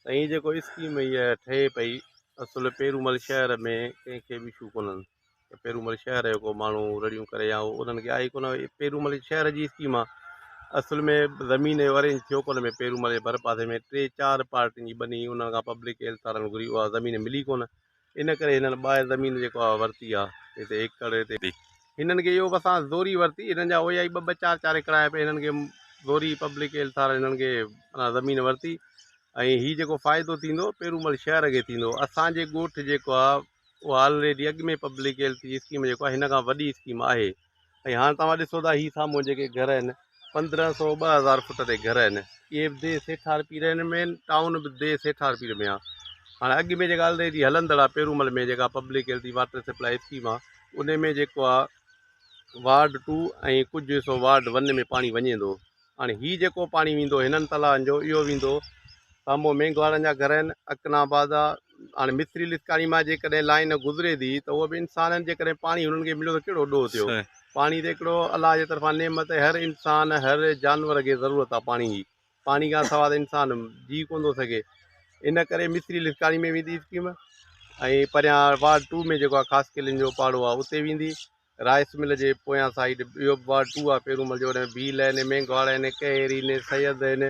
سائين جيڪو اسڪيم هيء ٺهي پئي اصل پيرومل شهر ۾ ڪنهن کي به اشو ڪونهن ته پيرومل شهر جو ڪو ماڻهو رڙيون ڪري يا انهن کي آهي ڪونه پيرومل شهر جي اسڪيم آهي اصل ۾ زمين جو ارينج ٿيو ڪونه ۾ پيرومل جي ڀر پاسي ۾ ٽي چار پارٽين جي ٻني انهن کان پبلڪ هيلٿ وارن گهري اها زمين ملي ڪونه ان ڪري هنن ٻاهر زمين جيڪو آ ورتي آ هتي ايڪڙ هتي هنن کي اهو به اسان زوري ورتي هنن جا هيا ئي ٻه ٻه چار چار ايڪڙ آيا پئي هنن کي زوري پبلڪ هيلٿ وارن هنن کي معنيٰ زمين ورتي ۽ هي جيڪو فائدو ٿيندو پيرومل شهر کي ٿيندو اسان جي ڳوٺ جيڪو آ اها آلريڊي اڳ ۾ پبلڪ هيلٿ جي اسڪيم جيڪو آ هن کان وڏي اسڪيم آهي ۽ هاڻ توهان ڏسو ٿا هي سامهون جيڪي گهر آهن 1500 2000 فٽ تي گهر آهن اهي به ديهه سيٺار پير آهن مين ٽائون به ديهه سيٺار پير ۾ آهي هاڻي اڳ ۾ جيڪا آلريڊي هلندڙ آهي پيرومل ۾ جيڪا پبلڪ هيلٿ جي واٽر سپلائي اسڪيم آهي ان ۾ جيڪو آهي وارڊ ٽو ۽ ڪجهه حصو وارڊ ون ۾ پاڻي وڃي ٿو هاڻي هي جيڪو پاڻي ويندو هنن تلائن جو اهو ويندو سامهون مينگهواڙن جا گهر آهن اڪن آباد آ هاڻي مصري لسڪاڻي مان جيڪڏهن لائين گذري ٿي ته اهو به انسانن جيڪڏهن پاڻي هنن کي مليو ته ڪهڙو ڏوهه ٿيو پاڻي ته هڪڙو الله جي طرفان نعمت آهي هر انسان هر جانور کي ضرورت آ پاڻي جي پاڻي کان سواء ته انسان جي ڪونه ٿو سگهي ان ڪري مصري لسڪاڻي ۾ ويندي اسڪيم ۽ پريان وارڊ ٽو ۾ جيڪو آ خاص قلعن جو پاڙو آ اتي ويندي رائس مل جي پويان سائيڊ اهو به وارڊ ٽو آهي پيرومل جو ان ۾ ڀيل آهن مينگهواڙ آهن ڪهيري آهن سيد آهن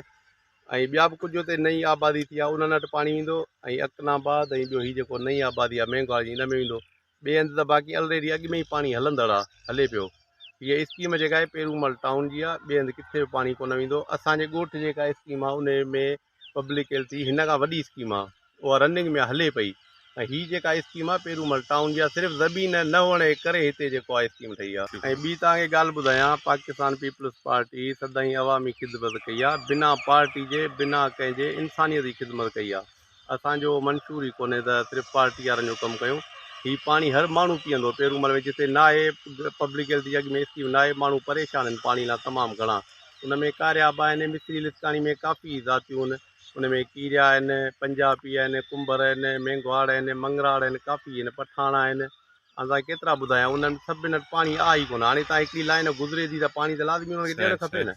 ۽ ٻيا به ڪجهه اتي نئين آبادي ٿي آهي انهن وٽ پاڻي ويندو ۽ اڪن آباد ۽ ٻيو هي جيڪو نئين آبادي آهي مينگهواڙ جي ان ۾ ويندو ٻئي هنڌ ته باقي الريڊي اڳ ۾ ئي پاڻي هلندڙ آهي هلي پيو هيء اسڪيم جيڪا آهي پيرومل ٽائون جي آهي ٻئي هنڌ ڪٿي به پاڻي ڪونه ويندو اسانجي ڳوٺ جيڪا اسڪيم آهي ان ۾ پبلڪ هيلٿ جي هن کان وڏي اسڪيم آ اها رننگ ۾ هلي پئي ۽ هي جيڪا اسڪيم آ پيرومل ٽائون جي آ صرف زمين نه هئڻ جي ڪري هتي جيڪو آ اسڪيم ٺهي آ ۽ ٻي توهان کي ڳالهه ٻڌايان پاڪستان پيپلز پارٽي سدائين عوامي خدمت ڪئي آ بنا پارٽي جي بنا ڪنهن جي انسانيت جي خدمت ڪئي آ اسان جو منشور ئي ڪونهي ته صرف پارٽي وارن جو ڪم ڪيون هي پاڻي هر ماڻهو پيئندو پيرومل ۾ جتي ناهي پبلڪ هيلٿ جي اڳ ۾ اسڪيم ناهي ماڻهو پريشان آهن پاڻي لاء تمام گهڻا ان ۾ ڪاريا به آهن، مصري لسڪاڻي ۾ ڪافي ذاتيون آهن، ان ۾ ڪيريا آهن، پنجابي آهن، ڪنڀر آهن، مينگهواڙ آهن، مڱراڙ آهن، ڪافي آهن، پٺاڻ آهن، هاڻي توهان کي ڪيترا ٻڌايان، انهن سڀني وٽ پاڻي آهي ئي ڪونه، هاڻي تان هڪڙي لائين گذري ٿي ته پاڻي ته لازمي انهن کي ڏيڻ کپي نه.